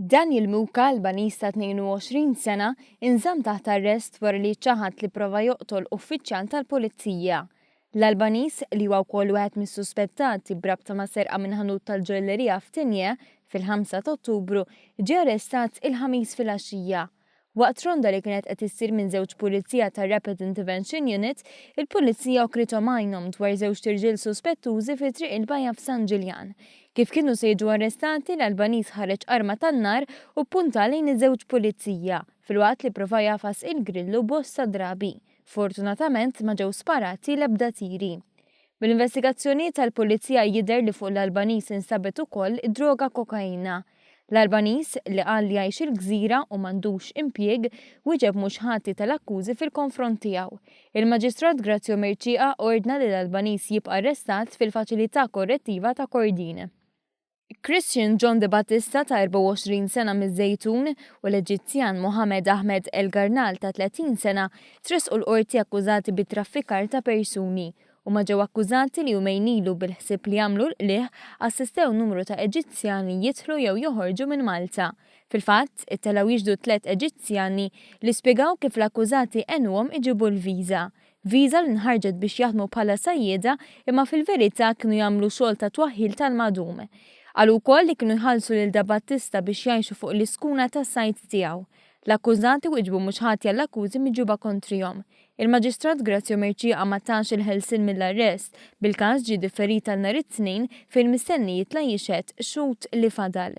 Daniel Muka, Albaniż ta' 22 sena, inżamm taħt arrest wara li ċaħad li prova joqtol uffiċjal tal-Pulizija. L-Albaniż, li huwa wkoll wieħed mis-suspettati b'rabta ma' serqa minn ħanut tal-ġojjellerija f'Tigné fil-5 ta' Ottubru, ġie arrestat il-Ħamis filgħaxija. Waqt ronda li kienet qed issir minn żewġ pulizija tar-Rapid Intervention Unit, il-Pulizija għokrithom għajnhom dwar żewġt irġiel suspettużi fi Triq il-Bajja f'San Ġiljan. Kif kienu se jiġu arrestati, l-Albaniż ħareġ arma tan-nar u ppunta lejn iż-żewġ pulizija, filwaqt li pprova jagħfas il-grillu bosta drabi. Fortunatament ma ġew sparati l-ebda tiri. Mill-investigazzjonijiet tal-Pulizija jidher li fuq l-Albaniż instabet ukoll id-droga kokaina. L-Albaniż, li qal li jgħix il-Gżira u m'għandux impjieg, wieġeb mhux ħati tal-akkużi fil-konfront tiegħu. Il-Maġistrat Grazio Mercieca ordna li l-Albaniż jibqa' arrestat fil-Faċilità Korrettiva ta' Kordin. Christian John De Battista ta' 24 sena miż-Żejtun u l-Eġizzjan Mohamed Ahmed El Garnal ta' 30 sena tressqu l-Qorti akkużati bi traffikar ta' persuni. Huma ġew akkużati li jumejn ilu bil-ħsieb li jagħmlu l-qligħ assistew numru ta' Eġizzjani jidħlu jew joħorġu minn Malta. Fil-fatt, ittelgħu jixhdu tlett Eġizzjani li spjegaw kif l-akkużati għenuhom iġibu l-viża. Viża li nħarġet biex jaħdmu bħala sajjieda imma fil-verità kienu jagħmlu xogħol ta' twaħħil tal-madum. Qalu wkoll li kienu jħallsu lil Da Battista biex jgħixu fuq l-iskuna tas-sajd tiegħu. L-akkużati wieġbu mhux ħatja għall-akkużi miġjuba kontrihom. Il-Maġistrat Grazio Mercieca ma tax il-ħelsien mill-arrest, bil-każ ġie differit għal nhar it-Tnejn fejn mistenni jitla' jixhed xhud li fadal.